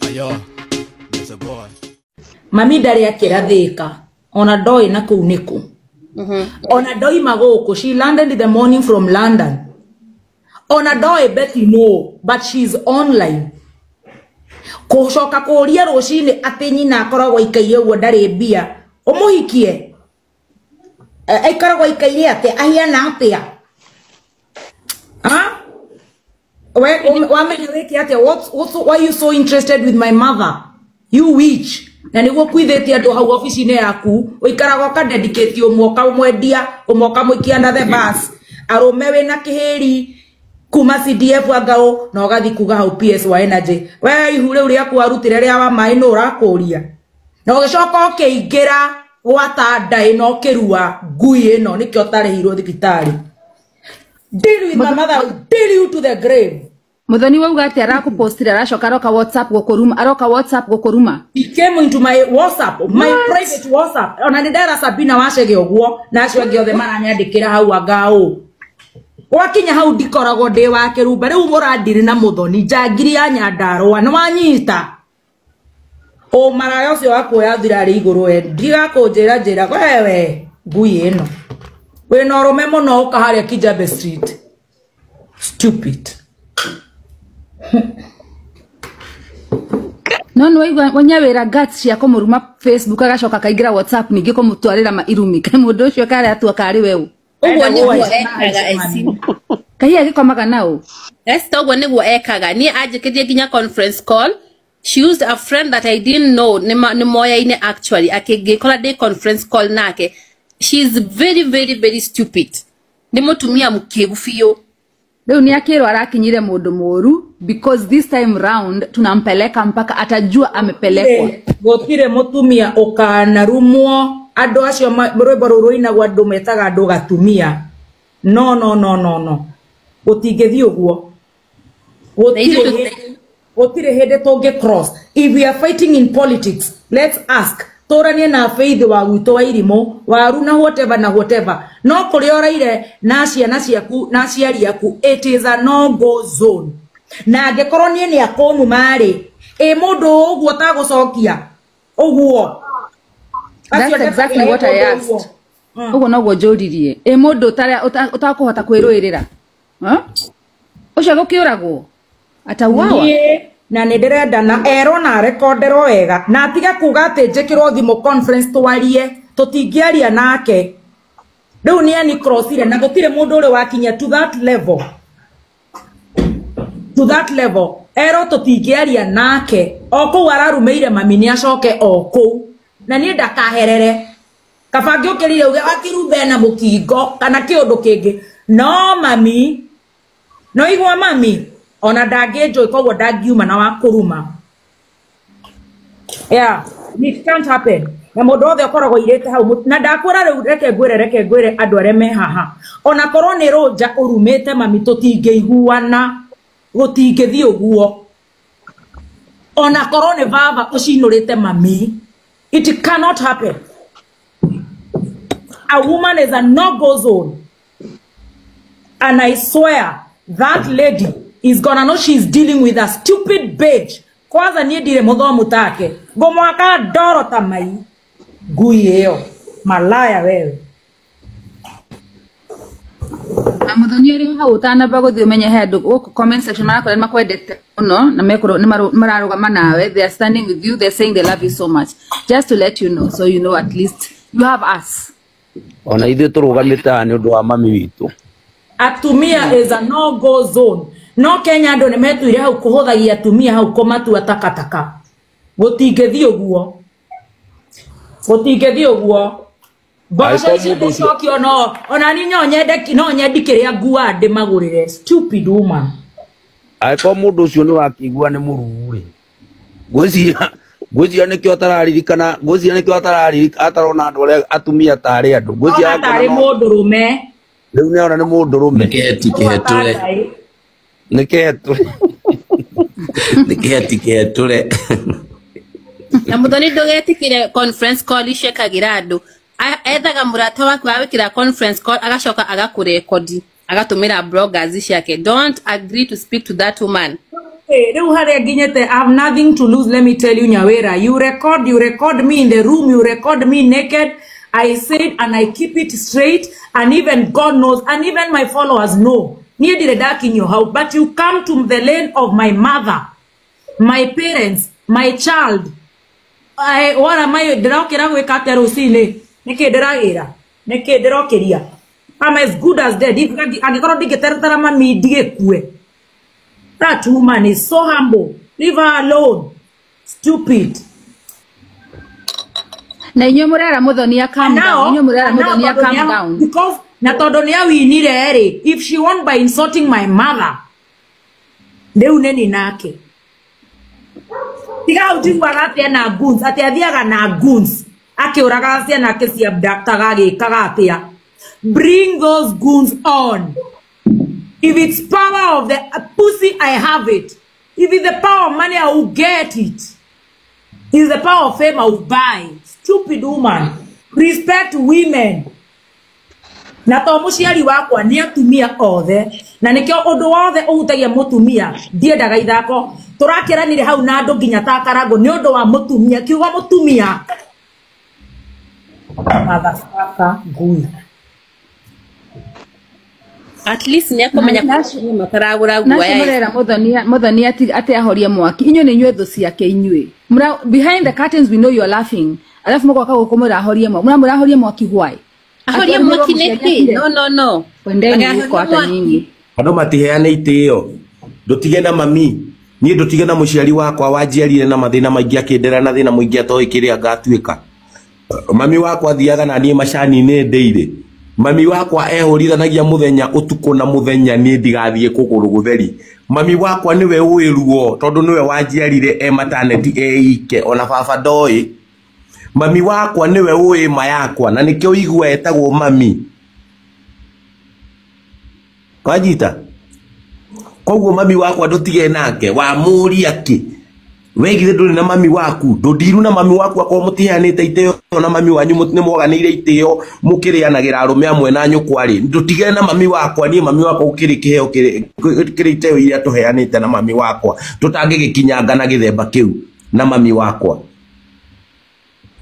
Ayo, it's a boy. Mami ndarĩ akĩrathĩka ona ndoĩ na kũu nĩkũ ona ndoima gũkũ. She landed in the morning from London. Ona ndoĩ Betty no, but she's online. Kũcoka kũria rũcinĩ atĩ nyina akoragwo aikaire ũguo ndarĩ mbia ũmũhikie. Aikaragwo aikaire atĩa, ahiana atĩa? Ah? We wamenya wĩke atĩa? Why you so interested with my mother, you witch? Na nĩguo kwithĩtie andũ hau obici-inĩ yaku, ũikaraga ũkadedicate ũmwe ũkamwendia, ũmwe ũkamũikia under the bus, arũme wĩna kĩhĩri kuma CDF angao, na ũgathiĩ kuga hau PS wa Energy. We ihu rĩu rĩaku warutire rĩa wa maĩ nũ ũrakũria? Na ũgĩcoka ũkĩingĩra gwata nda ĩno ũkĩrua ngui ĩno, nĩkĩo ũtarĩhirwo thibitarĩ. Deal with my mother, I will deal you to the grave. Muthoni wauga atĩ arakũpostire, aracoka aroka WhatsApp gũkũruma, aroka WhatsApp gũkũruma. He came into my WhatsApp, my private WhatsApp. Ona nĩ ndera Sabina Wacege ũguo, na acio angĩ othe maranyandĩkĩra hau anga ũ. Gwakinya hau ndikoragwo ndĩ wa kĩrumba, rĩu mũrandiri na Muthoni, njangiri ya Nyandarũa, nĩ wanyita. Ũmaraya ũcio wa kuoya thirarĩ igũrũ we, ndigakũnjĩra njĩra, wewe, ngui ĩno. Wĩna ũrũme mũno ũka harĩa Kijabe Street. Stupid. No nĩ waigua Nyawĩra guts cia kũmũruma Facebook agacoka akaingĩra WhatsApp ningĩ kũmũtwarĩra irumi. Kaĩ mũndũ ũcio karĩ atua karĩ weũ. Ũguo nĩguo ekaga eci. Kahi agĩkomaga naũ. Esther, ũguo nĩguo ekaga. Niĩ anjĩkĩrie nginya conference call. She used a friend that I didn't know, nĩ moyaine actually. Akĩngĩkora ndĩ conference call nake. She is very, very, very stupid. Nĩ mũtumia mũkĩgu biũ. Rĩu nĩ akĩrwo arakinyire mũndũ mũru, because this time round tunampeleka mpaka atajua amepelekwa. Gũtirĩ mũtumia ũkanarumwo. Andũ acio rwĩmbo rũu rũinagwo andũ metaga andũ gatumia. No, no, no, no, no. Gũtingĩthiĩ ũguo. Gũtirĩ hĩndĩ tũngĩ cross. If we are fighting in politics, let's ask. Tũranie na Faith wa gwitũ wa irimũ, waru na whatever na whatever. No kũrĩa ũraire na ciana ciaku na aciari aku, it is a no-go zone. Na angĩkorwo niĩ nĩ akũnuma-rĩ, ĩ mũndũ ũguo ũtagũcokia ũguo. That's exactly what I asked. Ũguo noguo njũririe. Ĩ mũndũ ũtakũhota kwĩrũĩrĩra? Ũcio gũkĩũragwo? Atauawa? Na nĩ ndĩrenda na erwo na rekonderwo wega, na atige kuga atĩ njĩkĩrwo thimũ conference twarie, tũtingĩaria nake. Rĩu nĩ ani crossire na gũtirĩ mũndũ ũrĩ wakinya to that level. To that level. Erwo tũtingĩaria nake. O kũu ararumĩire mami nĩ acoke o kũu. Na niĩ ndakaherere. Kaba ngĩũkĩrire uge akirumbe na mũkingo kana kĩũndũ kĩngĩ. No mami, no igua mami, ona ndangĩnjũĩ koguo ndangiuma na wa kũruma. Yeah, it can't happen. Na mũndũ wothe ũkoragwo airĩte hau, na ndakwĩra rĩu, reke ngwĩre, reke ngwĩre andũ arĩa me haha. Ona korwo nĩ rũnja ũrumĩte mami, tũtingĩiguana, gũtingĩthiĩ ũguo. Ona korwo nĩ baba ũcinũrĩte mami, it cannot happen. A woman is a no-go zone. And I swear that lady is gonna know she's dealing with a stupid bitch. Kwanza niĩ ndirĩ mũthomu take. Ngũmwaka ndoro ta mai. Ngui ĩyo. Malaya wewe. Na Muthoni arĩ hau ũtanamba gũthiĩ ũmenye he andũ gũkũ comment section marakorwo nĩ makwendete mũno na mekorwo nĩ mararũgama nawe. They are standing with you. They are saying they love you so much. Just to let you know, so you know at least you have us. Ona ithuĩ tũrũgamĩte haha nĩ ũndũ wa mami witũ. Atumia is a no-go zone. No Kenya andũ nĩ metuire hau kũhũthagia atumia hau kũmatua takataka. Gũtingĩthiĩ ũguo. Gũtingĩthiĩ ũguo. Mboco icio ndĩcokio no, ona niĩ no nyende, no nyendi kĩrĩa nguaga ndĩmagũrĩre. Stupid woman. Angĩkorwo mũndũ ũcio nĩ wakĩigua nĩ mũruu-rĩ, ngwĩciria nĩkĩo atararirikana, ngwĩciria nĩkĩo atararirikana, atarona andũ arĩa atumia tarĩ andũ. Ngwĩciria Ona tarĩ akona no mũndũrũme. Rĩu nĩ ona nĩ mũndũrũme. Nĩ kĩheti kĩhetũre. Nĩ kĩhetũre. Nĩ kĩheti kĩhetũre. Na Muthoni ndũgetĩkĩre conference call icio ekagĩra andũ. Ethaga mũrata waku agwĩkĩra conference call agacoka agakũrekodi, agatũmĩra bloggers ciake. Don't agree to speak to that woman. Rĩu harĩa nginyĩte, I have nothing to lose, let me tell you, Nyawira. You record me in the room, you record me naked. I said, and I keep it straight, and even God knows, and even my followers know. Niĩ ndirĩ ndakinyio hau, but you come to the lane of my mother, my parents, my child. What am I ndĩrokĩra gwĩka atĩa rũcinĩ? Nĩkĩ ndĩragĩra? Nĩkĩ ndĩrokĩria? I'm as good as dead. Angĩkorwo ndingĩteretera mami ndigĩkue. That woman is so humble. Leave her alone. Stupid. Na inyuĩ mũrera Muthoni calm down. Inyuĩ mũrera Muthoni calm down. Because na tondũ nĩ awinire rĩ, if she won by insulting my mother, rĩu nĩ nake. Tiga hau njiguaga atĩ ena goons, atĩ athiaga na goons, akĩũragaga ciana akĩciabductaga agĩkaga atĩa. Bring those goons on. If it's power of the pussy, I have it. If it's the power of money, I will get it. If it's the power of fame, I will buy. Stupid woman. Respect women. Na to muciari wakwa ni atumia othe na nikio undu wothe uhutagia mutumia ndiendaga ithako turakiranire hau na andu nginya ta Karango ni undu wa mutumia kiugo mutumia motherfucker ngui. At least ni akomenya mataragura guoya. Murera Muthoni ati ahorie mwaki. Inyuĩ nĩ inyuĩ thũ ciake inyuĩ. Behind the curtains we know you are laughing. Alafu mũgoka gũkũ mũrahorie mwaki. Mũrahorie mwaki why? Ahorie mwaki nĩkĩ? No no no. Wendeni huko hata nyinyi. Andũ matiheane itĩo. Ndũtige na mami. Niĩ ndũtige na mũciari wakwa wanjiarire na mathĩna maingĩ akĩndera na thĩna mũingĩ atoĩ kĩrĩa ngatuĩka. Mami wakwa athiaga na niĩ macani-inĩ ndĩire. Mami wakwa ehũrithanagia mũthenya ũtukũ na mũthenya niĩ ndigathiĩ kũgũrũ gũtheri. Mami wakwa nĩwe ũĩ ruo tondũ nĩwe wanjiarire e mataneti eike ona baba ndoĩ. Mami wakwa nĩwe ũĩ ma yakwa na nĩkĩo igua etagwo mami. Wanyita? Koguo mami wakwa ndũtige nake wamũria kĩ? We githĩ ndũrĩ na mami waku ndũndiru na mami waku akorwo mũtiheanĩte itĩo na mami wanyu nĩ mwaganĩire itĩo mũkĩrĩanagĩra arũme amwe na nyũkwa rĩ ndũtige na mami wakwa niĩ mami wakwa gũkĩrĩ kĩheo kĩrĩ itĩo iria tũheanĩte na mami wakwa tũtangĩgĩkinyanga na gĩthemba kĩu na mami wakwa.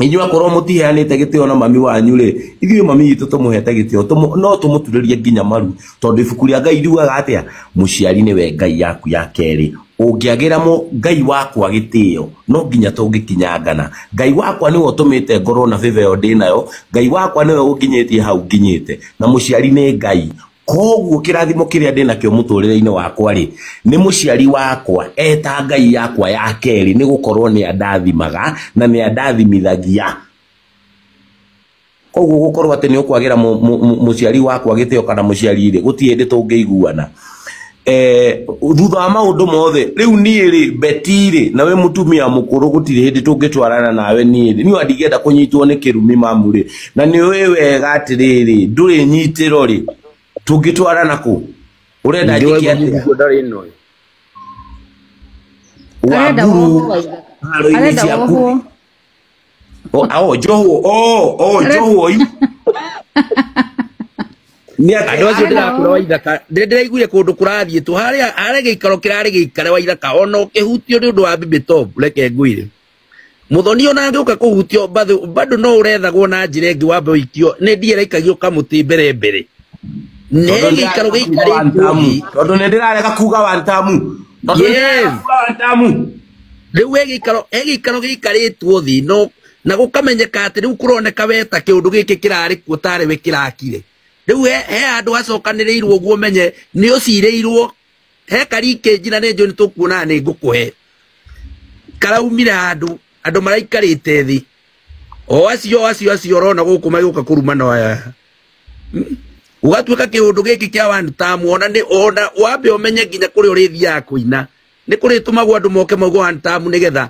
Inyuĩ akorwo mũtiheanĩte gĩtĩo na mami wanyu rĩ ithuĩ mami witũ tũmũhete gĩtĩo no tũmũturĩrie nginya maru tondũ ibuku rĩa Ngai riugaga atĩa mũciari nĩwe Ngai yaku ya kerĩ ũngĩagĩra Ngai wakwa gĩtĩo no nginya tũngĩkinyangana. Ngai wakwa nĩwe ũtũmĩte ngorwo na favor ĩyo ndĩnayo. Ngai wakwa nĩwe ũnginyĩtie hau nginyĩte na mũciari nĩ Ngai. Koguo kĩrathimo kĩrĩa ndĩnakĩo mũtũrĩre-inĩ wakwa rĩ nĩ mũciari wakwa eta Ngai yakwa ya kerĩ nĩ gũkorwo nĩ andathimaga na nĩ andathimithagia. Koguo gũkorwo atĩ nĩ ũkwagĩra mũciari wakwa gĩtĩo kana mũciari rĩ gũtirĩ hĩndĩ tũngĩiguana. Thutha wa maũndũ mothe rĩu niĩ rĩ Beti rĩ nawe mũtumia mũkũrũ gũtirĩ hĩndĩ tũngĩtwarana nawe niĩ rĩ niĩ ndingĩenda kũnyitwo nĩ kĩrumi mamu rĩ na nĩ ũĩ wega atĩrĩrĩ ndũrĩ nyitĩro rĩ tũngĩtwarana kũ ũrenda njĩke atĩa Wamburu haro-inĩ ciaku njohwo njohwo andũ acio ndĩrakũra Waithaka ndĩraiguire kũndũ kũrathiĩtwo harĩa gĩikaro kĩrarĩ gĩikare Waithaka ona ũkĩhutio nĩ ũndũ wa Baby Top reke ngwĩre Muthoni ona angĩũka kũhutio bado no ũrethagwo na njĩra ĩngĩ wambe ũikio nĩ ndiĩraikagio kamũtĩ mbere mbere nĩ gĩikaro gĩikarĩtwo tondũ nĩ ndĩrarega kuga wantamu. Rĩu he gĩikaro gĩikarĩtwo thĩ no na gũkamenyeka atĩ rĩu kũroneka weta kĩũndũ gĩkĩ kĩrarĩ kuo tarĩ we kĩrakire. Rĩu he andũ acokanĩrĩirwo ũguo menye nĩ ũcirĩirwo he karikĩnji na nĩ njũĩ nĩ tũkuona nĩ ngũkũhe karaumire handũ andũ maraikarĩte thĩ o acio acio acio ũrona gũkũ magĩũka kũrumana aya ũgatuĩka kĩũndũ gĩkĩ kĩa one term ona nĩ ona wambe ũmenye nginya kũrĩa ũrĩthiaga kũina nĩ kũrĩtũmagwo andũ moke mauge one term nĩgetha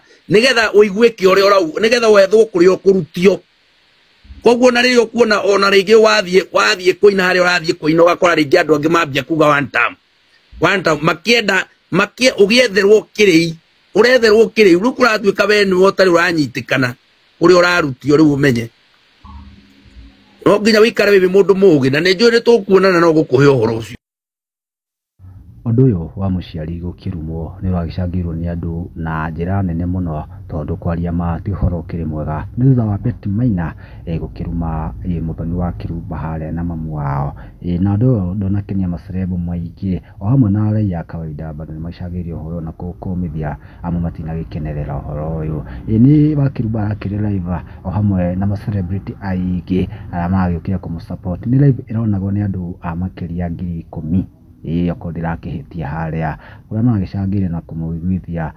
ũiguĩke ũrĩa ũrau nĩgetha wethwo kũrĩa ũkũrutio. Koguo na rĩrĩa ũkuona ona rĩngĩ wathiĩ kũina harĩa ũrathiĩ kũina ũgakora rĩngĩ andũ angĩ mambia kuga one term makĩenda ũgĩetherwo kĩrĩi ũretherwo kĩrĩi rĩu kũratuĩka we nĩwe ũtarĩ ũranyitĩkana ũrĩa ũrarutio rĩu ũmenye no nginya wĩikare wĩ mũndũ mũũgĩ na nĩ njũĩ nĩ tũkuonana no gũkũhe ũhoro ũcio. Ũndũ ũyũ wa mũciari gũkĩrumwo nĩ ũragĩcangĩrwo nĩ andũ na njĩra nene mũno tondũ kwaria ma ti ũhoro ũkĩrĩ mwega. Nĩ thutha wa Betty Maina gũkĩruma mũthoni wa Kĩrumba harĩa na mamu wao. Na ũndũ ũyũ ndũnakenia maceleb maingĩ o hamwe na raia a kawaida bado nĩ macangĩire ũhoro ũyũ na kũũmithia amwe matinagĩkenerera ũhoro ũyũ. Nĩ wa Kĩrumba arakĩrĩ live o hamwe na ma celebrity aingĩ arĩa maragĩũkire kũmũ support. Nĩ live ĩronagwo nĩ andũ a makĩria 10,000. Ĩĩ okorwo ndĩrakĩhĩtia harĩa ũrĩa maragĩcangĩire na kũmũiguithia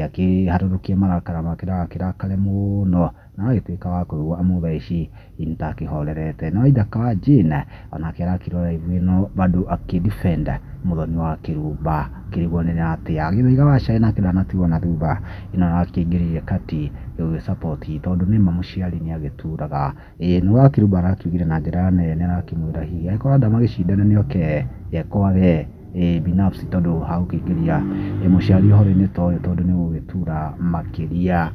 akĩharũrũkia marakara make ndagakĩrakare mũno na agagĩtuĩka wa kũigua amu thaa ici nĩtakĩhorerete. No Ithaka wa Jane onake arakirwo live ĩno bado akĩ defend mũthoni wa Kĩrumba kĩrigwo nĩ atĩa. Gĩthaiga wa China nake ndanatigwo na thutha ĩno arakĩingĩrire kati gũgĩ support tondũ nĩma mũciari nĩagĩturaga. Ĩĩ nĩ wa Kĩrumba arakiugire na njĩra nene arakĩmwĩra hihi angĩkorwo arenda magĩcindane nĩoke ekwage binafsi tondũ hagũkĩingĩria mũciari ũhoro-inĩ ta ũyũ tondũ nĩ ũgũgĩtura makĩria.